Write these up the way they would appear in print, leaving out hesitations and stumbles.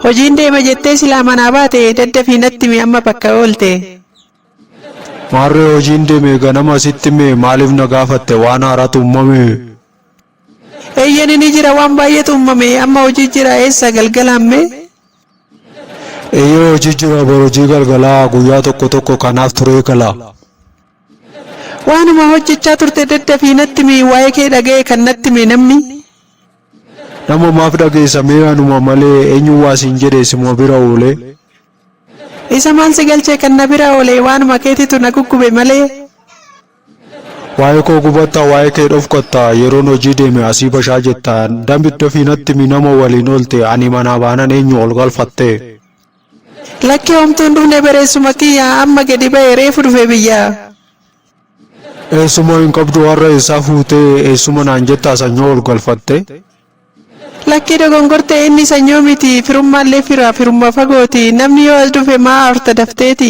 Hojiin deema jettee silaa manaa baate daddafii natti himi amma bakka oolte. Maarree hojiin deeme ganama sitti hime maaliif na gaafatte waan haaraatu ummame? Eeyyeni ni jira waan baay'eetu ummame amma hojii jira eessa galgalaan mee? Eeyyee hojii jira bor hojii galgalaa guyyaa tokko tokko kanaaf turee gala. Waanuma hojjechaa turte daddafii natti himi waa'ee kee dhaga'e kan natti hime namni. Nama maaf dhageessa mee anuma malee eenyu waa siin jedhe suma bira oolee. Isa maal si galche kan na bira oole waanuma keetitu na guggube malee. Waa'ee koo gubatta waa'ee kee dhofkatta yeroon hojii deeme asii bashaa jetta dafii natti himi nama waliin oolte ani manaa baanan eenyu ol galfatte. Lakki homtuu hin dhufne bareessuma kiyya amma gadi ba'e reefu dhufe biyya. Eessuma hin qabdu har'a eessaa fuutee eessuma naan jettaa sanyoo ol galfatte. Lakkii dogongorte inni sanyoo miti firummaallee fira firumma fagooti namni yoo as dhufe maa aarta dafteeti.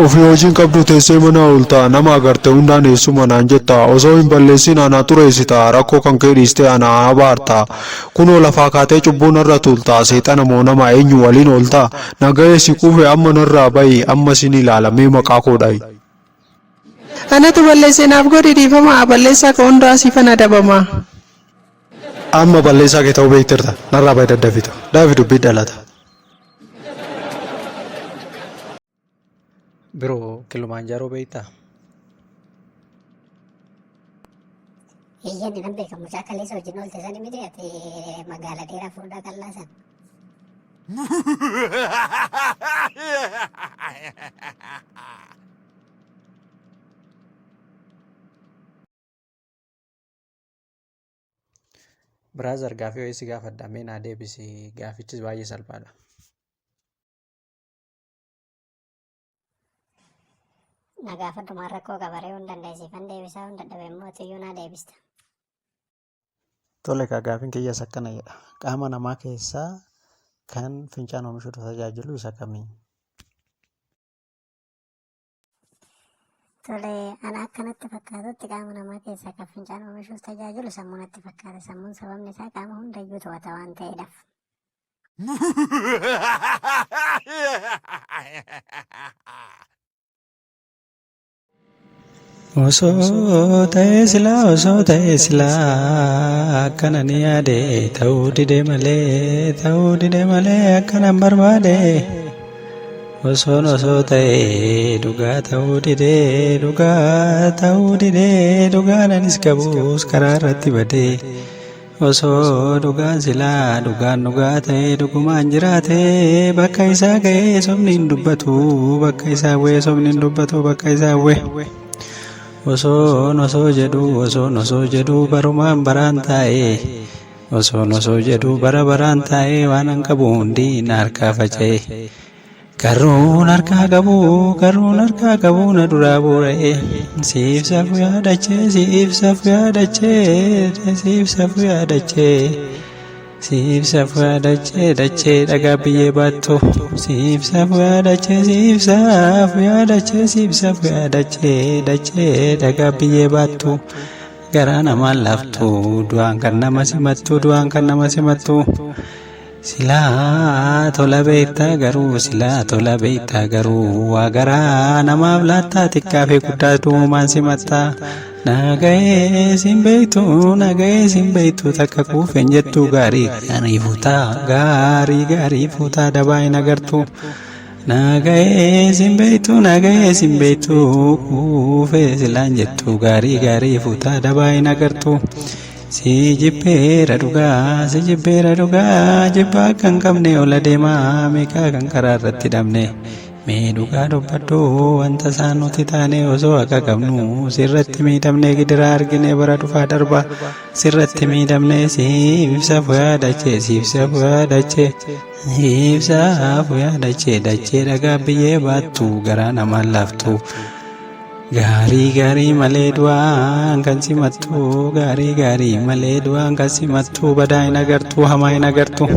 Ofii hojii hin qabdu teessee mana oolta nama agarte hundaan eessuma naan jetta osoo hin balleessin ana xureessita rakkoo kan kee dhiistee ana abaarta kunoo lafaa kaatee cubbuu narra tuulta seexana moo nama eenyu waliin oolta na ga'ee si quufe amma narraa ba'i amma sin ilaala mee maqaa koo dha'i. Anatu balleesse naaf godhi dhiifama balleessaa koo hundaa siifan adabama. Amma balleessaa kee ta'uu beekterta narraa ba'i daddafito dafi dubbii dhalata. Bro Kilimanjaro beektaa? Eeyyee nan beeka mucaa kaleessa wajjin oolte sani miti ati magaala dheeraa furdaa qal'aa san. Brother gaafii wayii si gaafadha mee naa deebisi gaafichis baay'ee salphaadha. Na gaafadhu maal rakkoo qaba ree hunda dandeessifan deebisaa hunda dadhabe immoo atiyyuu naa deebista. Tole egaa gaafiin kiyyas akkana jedha. Qaama namaa keessaa kan fincaan oomishuuf tajaajilu isa kami? Tole, ana akka natti fakkaatutti qaama namaa keessaa kan fincaan oomishuuf tajaajilu sammuu natti fakkaata. Sammuun sababni isaa qaama hundayyuu to'ata waan ta'eedhaaf. Osoo ta'ee silaa osoo ta'ee silaa akkana ni yaade ta'uu dide malee ta'uu dide malee akkanan barbaade osoon osoo ta'ee dhugaa ta'uu dide dhugaa ta'uu dide dhugaan anis qabus karaa irratti badee. Osoo dhugaan silaa dhugaan dhugaa ta'ee dhugumaan jiraate bakka isaa ga'ee sobni hin dubbatu bakka isaa bu'ee sobni hin dubbatu bakka isaa bu'ee. Osoon osoo jedhu osoon osoo jedhu barumaan baraan taa'ee osoon osoo jedhu bara baraan taa'ee waan an qabu hundi na harkaa faca'e. Garruun harkaa qabu garruun harkaa qabu na duraa bu'ee siif safu yaadachee siif safu yaadachee siif safu yaadachee siif safu yaadachee dachee dhagaa biyyee baattu siif safu yaadachee siif safu yaadachee siif safu yaadachee dachee dhagaa biyyee baattu garaa namaan laftu du'aan kan nama simattu du'aan kan nama simattu. Silaa tola beektaa garuu silaa tola beektaa garuu waa garaa namaaf laattaa xiqqaa fi guddaa duumaan simattaa nagahee sin beektu nagahee sin beektu takka kuufeen jettu gaarii gaarii fuutaa gaarii gaarii fuutaa dabaa hin agartu nagahee sin beektu nagahee sin beektu kuufee silaan jettu gaarii gaarii fuutaa dabaa hin agartu. Si jibbeera dhugaa, si jibbeera dhugaa, jibbaa kan qabne ola deemaa meeqaa kan karaa irratti dhabne. Mee dhugaa dubbadhu wanta isaan nuti taane osoo haqa qabnu sirratti miidhamne gidiraa argine bara dhufaa darba sirratti miidhamne siif safu yaadachee siif safu yaadachee siif safu yaadachee dachee dhagaa biyyee baattu garaa namaan laaftu. Gaarii gaarii malee du'aan kan simattu gaarii gaarii malee du'aan kan simattu badaa hin agartu hamaa hin agartu.